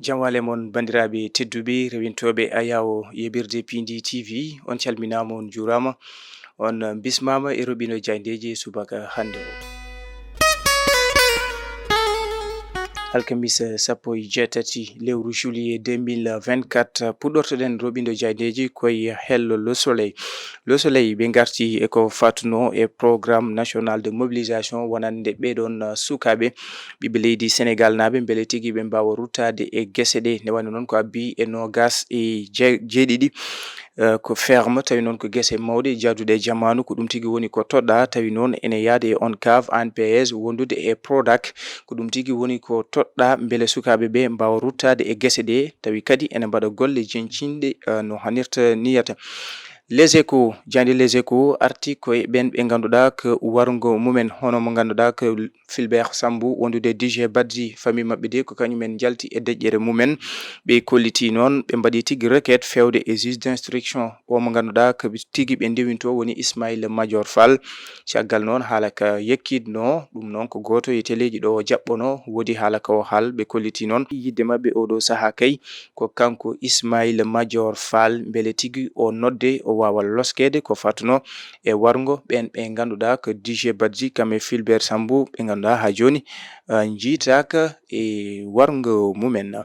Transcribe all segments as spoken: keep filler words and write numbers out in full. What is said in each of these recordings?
Jam waale mon, banndiraaɓe tedduɓe, rewintooɓe Ayaawo Yeɓirde Piindi T V, on calminaama, on njuuraama, on bismaama e roɓindo jaayndeeji subaka hannde o. Alkamisa sappo e jeetati lewru juillet deux mille vingt-quatre, puɗɗortoɗen roɓindo jaayndeeji koye hello Le Soleil. Le Soleil ɓe ngarti e ko fatunoo e programme national de mobilisation wonande ɓee ɗoon, uh, sukaaɓe ɓiɓɓe leydi Senegal naaɓe, mbele tigi ɓe mbaawa ruttaade e gese ɗe. Ne wayno noon ko abbi e noogas e je-, jeeɗiɗi, uh, ko ferme, tawi noon ko gese mawɗe jaaduɗe e jamaanu, ko ɗum tigi woni ko toɗɗaa, tawi noon ene yahda e ONCAV, ANPS, wondude e Prodac, ko ɗum tigi woni ko toɗɗaa mbele sukaaɓe ɓe mbaawa ruttaade e gese ɗe, tawi kadi ene mbaɗa golle jeñcinɗe, uh, no hanirta niyata. Les Échos, jaaynde Les Échos arti ko e ɓeen ɓe ngannduɗaa ko warngo mumen, hono mo ngannduɗaa ko Fulbert Sambou, wondude D G Badji, famille maɓɓe de ko kañumen njalti e deƴƴere mumen. Ɓe kolliti noon, ɓe mbaɗi tigi requête feewde e juge d'instruction o mo ngannduɗaa ko tigi ɓe ndewinto woni Ismaïla Madior Fall. Caggal noon haala ka yekkitno, ɗum noon ko gooto e teleeji ɗo o jaɓɓono, woodi haala ka o haal, ɓe kolliti noon yidde maɓɓe oɗo sahaa kay ko kanko Ismaïla Madior Fall, mbele tigi o nodde, o waawa loskeede ko fatunoo e warngo ɓeen ɓe ngannduɗaa ko D G Badji kam e Fulbert Sambou, ɓe ngannduɗaa haa jooni, ah, njiitaaka e warngo mumen.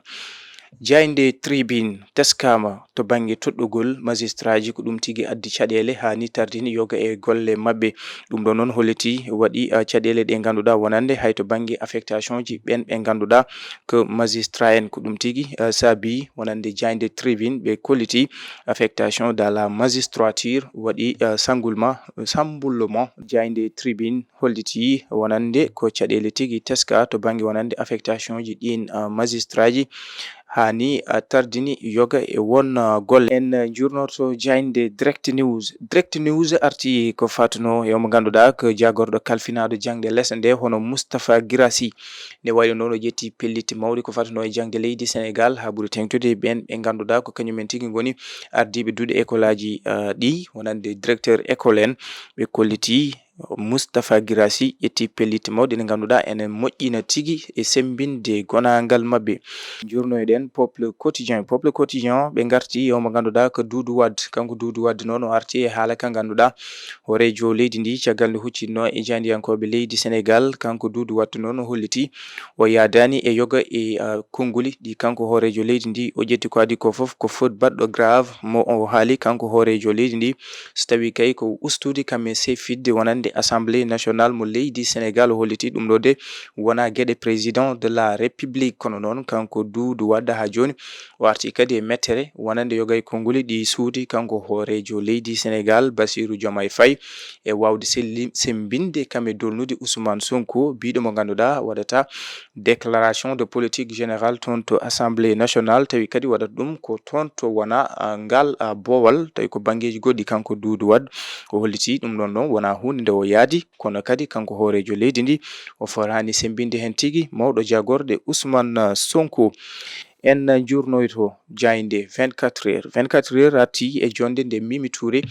Jaaynde Tribune teskaama to bannge toɗɗugol magistraaji, ko ɗum tigi addi caɗeele haa ni tardini yoga e golle maɓɓe. Ɗum ɗo noon holliti waɗi, ah, caɗeele ɗe ngannduɗaa wonande hay to bannge affectation ji ɓeen ɓe ngannduɗaa ko magistrat en, ko ɗum tigi, ah, saabi wonande jaaynde Tribune ɓe kolliti affectation dans la magistrature waɗi, ah, sangulma, sambullement. Jaaynde Tribune holliti wonande ko caɗeele tigi teska to bannge wonande affectation ji ɗiin, ah, magistraaji haa ni, ah, tardini yoga e won, ah, golle. En, ah, njuurnorto jaaynde Direct News. Direct News arti ko fatunoo e omo ngannduɗaa ko jaagorɗo kalfinaaɗo jaŋde lese nde hono Moustapha Guirassy. Ne wayno noon o ƴetti pellitte mawɗe ko fatunoo e jaŋde leydi Senegal haa ɓuri teeŋtude ɓeen ɓe ngannduɗaa ko kañumen tigi ngoni ardiiɓe duɗe école aji, ah, ɗi wonande directeur école en. Ɓe kolliti Moustapha Guirassy ƴetti pellitte mawɗe ɗe ngannduɗaa ene moƴƴina tigi e semmbinde gonaangal maɓɓe. Njuurnoyɗen Peuple Quotidien. Peuple Quotidien ɓe ngarti e omo ngannduɗaa ko Doudou Wade. Kanko Doudou Wade noon o arti e haala ka ngannduɗaa hooreejo leydi ndi caggal nde huccinnoo e jaayndiyankooɓe leydi Senegal. Kanko Doudou Wade noon o holliti o yahdaani e yoga e, ah, konnguli ɗi kanko hooreejo leydi ndi o ƴetti ko adii ko fof ko faute baɗɗo grave mo o haali kanko hooreejo leydi ndi. So tawii kay ko ustude kam e seyfidde wonande Assemblée nationale mo leydi Senegal, o holliti ɗum ɗo de wonaa geɗe président de la République. Kono noon kanko Doudou Wade haa jooni o arti kadi e mettere wonande yoga e konnguli ɗi suuti kanko hooreejo leydi Senegal Bassirou Diomaye Faye e waawde selli-, semmbinde kam e dolnude Ousmane Sonko, biiɗo mo ngannduɗaa waɗata déclaration de politique générale toon to Assemblée nationale, tawi kadi waɗata ɗum ko toon to wona, ah, ngal, ah, boowal, tawi ko banngeeji goɗɗi kanko Doudou Wade o holliti ɗum ɗoon noon wonaa huunde nde o yaadi, kono kadi kanko hooreejo leydi ndi o fotaani semmbinde heen tigi mawɗo jaagorɗe Ousmane, ah, Sonko. En njuurnoyto jaaynde vingt-quatre heures. Vingt-quatre heures arti e jonnde nde Mimi Touré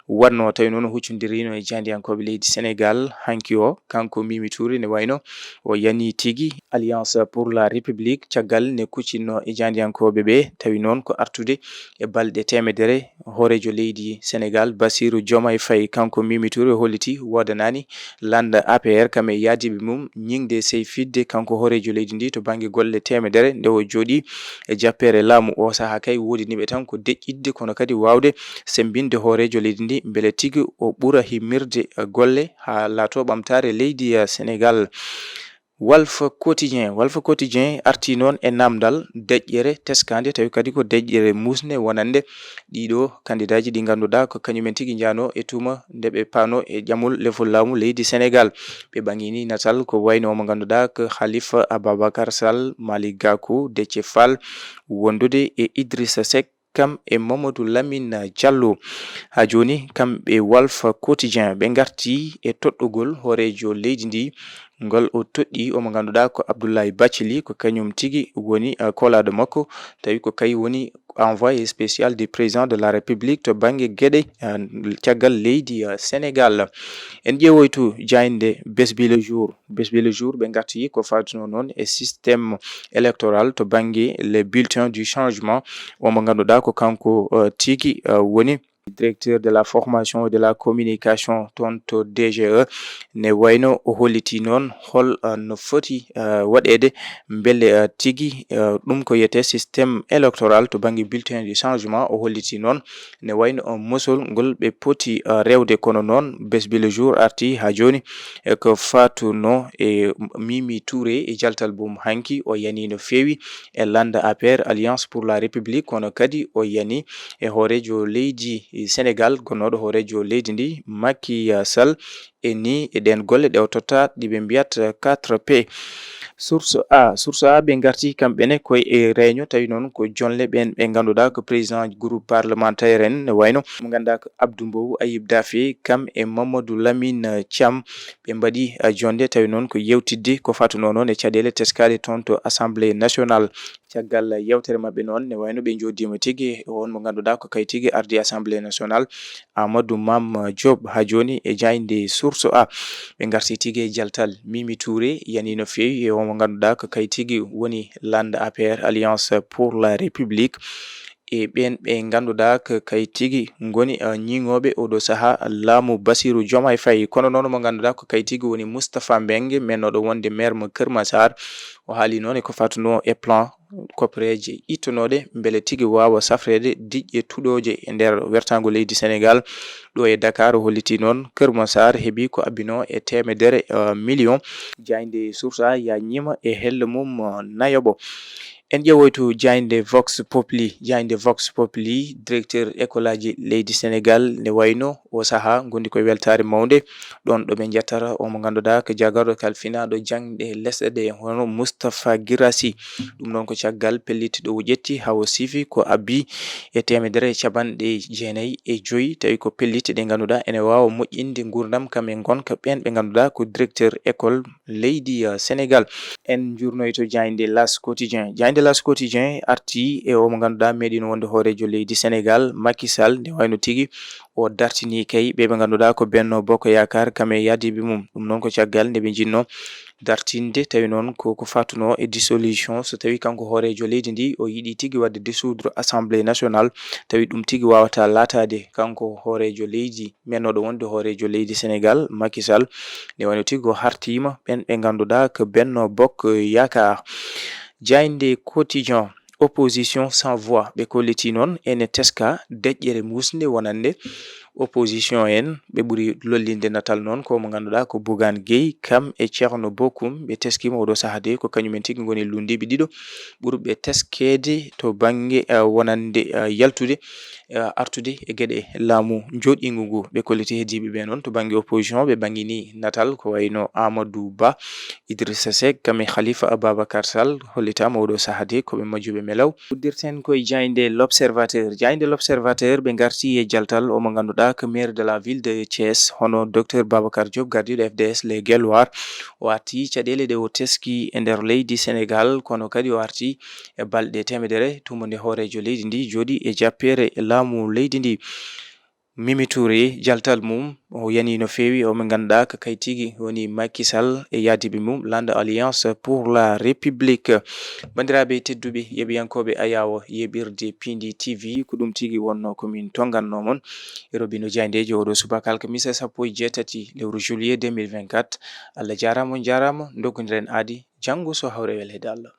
waɗnoo, tawi noon o huccondirino e jaayndiyankooɓe leydi Senegal hanki o. Kanko Mimi Touré ne wayno o yani tigi Alliance pour la République caggal ne kuccinno e jaayndiyankooɓe ɓe, tawi noon ko artude e balɗe teemedere hooreejo leydi Senegal Bassirou Diomaye Faye. Kanko Mimi Touré o holliti woodanaani lannda A P R kam e yaadiiɓe mum ñiŋde sey fidde kanko hooreejo leydi ndi to bannge golle teemedere nde o jooɗii e jappeere laamu. O sahaa kay woodani ɓe tan ko deƴƴitde kono kadi waawde semmbinde hooreejo leydi ndi mbele tigi o ɓura himmirde golle haa laatoo ɓamtaare leydi, eh, Senegal. Walf Quotidien, Walf Quotidien artii noon e naamndal deƴƴere teskaande, tawi kadi ko deƴƴere muusnde wonande ɗiɗo kandidaaji ɗi ngannduɗaa ko kañumen tigi njahnoo e tuuma nde ɓe paanoo e ƴamol lefol laamu leydi Senegal. Ɓe ɓaŋiini natal ko wayno mo ngannduɗaa ko Khalifa Ababacar Sall, Malick Gakou, Déthié Fall, wondude e Idrissa Seck, kam e Mamadou Lamine Diallo. Haa jooni, kamɓe Walf Quotidien, ɓe ngarti e toɗɗugol hooreejo leydi ndi, ngol o toɗɗii omo ngannduɗaa ko Abdoulaye Bathily, ko kañum tigi woni, eh, koolaaɗo makko, tawi ko kay woni envoyé spécial du président de la République to bannge geɗe, eh, caggal leydi, eh, Sénégal. En ƴeewoytu jaaynde Bessbee le Jour. Bessbee le Jour, ɓe ngarti ko faatunoo noon e système électoral to bannge les bulletins du changement. Omo ngannduɗaa ko kanko, eh, tigi, eh, woni directeur de la formation et de la communication toon to D G E. Ne wayno o holliti noon hol, eh, no foti, eh, waɗeede mbele, eh, tigi, eh, ɗum ko wiyetee système électoral to bannge bulletin du changement. O holliti noon ne wayno, eh, mosol ngol ɓe poti, eh, rewde, kono noon Bessbee le Jour arti haa jooni, eh, ko faatunoo e Mimi Touré e jaltal mum hanki. O yanii no feewi e lannda A P R, Alliance pour la République, kono kadi o yanii e hooreejo leydi Sénégal, gonnooɗo hooreejo leydi ndi, Macky Sall. E ni e ɗeen golle ɗe o totta, ɗi ɓe mbiyat quatre P. Source A, Source A ɓe ngarti kamɓe ne koye e réunion, tawi noon ko jonle ɓeen ɓe ngannduɗaa ko président groupe parlementaire en, ne wayno mo ngannduɗaa ko Abdou Mbow, Ayib Daffé, kam e Mamadou Lamine Thiam, ɓe mbaɗi, eh, jonde, tawi noon ko yewtidde ko faatunoo noon e caɗeele teskaaɗe toon to Assemblée nationale. Caggal yewtere maɓɓe noon, ne wayno ɓe njooɗiima tigi e on mo ngannduɗaa ko kay tigi ardi Assemblée nationale, Amadou Mame Diop. Haa jooni e jaaynde Source A, ɓe ngarti tigi e jaltal Mimi Touré, yanii no feewi e on mo ngannduɗaa ko kay tigi woni lannda A P R, Alliance pour la République. E ɓeen ɓe ngannduɗaa ko kay tigi ngoni, eh, ñiŋooɓe oo ɗoo sahaa laamu Bassirou Diomaye Faye. Kono noon mo ngannduɗaa ko kay tigi woni Moustapha Mbengue, mennooɗo wonde maire mo Kër Massar. O haali noon e ko faatunoo e plan koppereeje ittanooɗe mbele tigi waawa safreede diƴƴe tuɗooje e nder wertaango leydi Sénégal. Ɗo e Dakar, o holliti noon Kër Massar heɓi ko abbinoo e teemedere, eh, million. Jaaynde Source A yaññiima e helle mum, eh, nayoɓo. En ƴeewoytu jaaynde Vox Populi. Jaaynde Vox Populi, directeur école aji leydi Sénégal, ne wayno oo sahaa ngondi koye weltaare mawnde. Ɗoon ɗo ɓe njettata o mo ngannduɗaa ko jagorɗo kalfinaaɗo jaŋde lesɗe ɗe, hono Moustapha Guirassy. Ɗum noon ko caggal pellitte ɗo o ƴetti haa o siifi ko abbi e teemedere e capanɗe jeenayi e joyi, tawi ko pellitte ɗe ngannduɗaa ene waawa moƴƴinde nguurndam kam e ngonka ɓeen ɓe ngannduɗaa ko directeur école leydi, eh, Sénégal. En njuurnoyto jaaynde L'As Quotidien. Jaaynde L'As Quotidien arti e o mo ngannduɗaa meeɗino wonde hooreejo leydi Sénégal, Macky Sall, nde wayno tigi o dartini kay ɓe ɓe ngannduɗaa ko Benno Bokk Yaakaar kam e yaadiiɓe mum. Ɗum noon ko caggal nde ɓe njinnoo dartinde, tawi noon ko ko faatunoo e dissolution, so tawi kanko hooreejo leydi ndi o yiɗi tigi waɗde dissoudre Assemblée nationale, tawi ɗum tigi waawata laataade kanko hooreejo leydi, mennooɗo wonde hooreejo leydi Sénégal, Macky Sall. Nde wayno tigi o hartiima ɓeen ɓe ngannduɗaa ko Benno Bokk Yaakaar. Jaaynde Quotidien, opposition sans voix, ɓe kolliti noon ene teska deƴƴere muusnde wonande opposition en. Ɓe ɓuri lollinde natal noon ko mo ngannduɗaa ko Bougane Gueye, kam e Thierno Bocoum. Ɓe teskiima oo ɗoo sahaa de ko kañum en tigi ngoni lunndiiɓe ɗiɗo ɓurɓe teskeede to bannge, eh, wonande, eh, yaltude, eh, artude e geɗe laamu njooɗiingu ngu. Ɓe kolliti heddiiɓe ɓe noon to bannge opposition, ɓe ɓanngini natal ko wayno Amadou Ba, Idrissa Seck, kam e Khalifa Ababacar Sall. Hollitaama oo ɗoo sahaa de ko ɓe majjuɓe melaw. Uddirten ko e jaaynde L'Observateur. Jaaynde L'Observateur ɓe ngarti e jaltal o mo ngannduɗaa ko maire de la ville de Thiès, hono Docteur Babacar Diop, gardiiɗo F D S Les Guelwaars. O arti caɗeele ɗe o teski e nder leydi Sénégal, kono kadi o arti e balɗe teemedere tuma nde hooreejo leydi ndi jooɗi e jappeere laamu leydi ndi. Mimi Touré, jaltal mum, o yanii no feewi, o mo ngannduɗaa ko kay tigi woni Macky Sall e yaadiiɓe mum, lannda Alliance pour la République. Banndiraaɓe tedduɓe, yeɓiyankooɓe ayaawo yeɓirde Pindi T V, ko ɗum tigi wonnoo ko min tonngannoo mon e robindo jaayndeeji oo ɗoo subaka alkamisa sappo e jeetati lewru juillet deux mille vingt-quatre. Allah jaaraama, on njaaraama, ndoggondiren aadi janngo so hawre weleede Allah.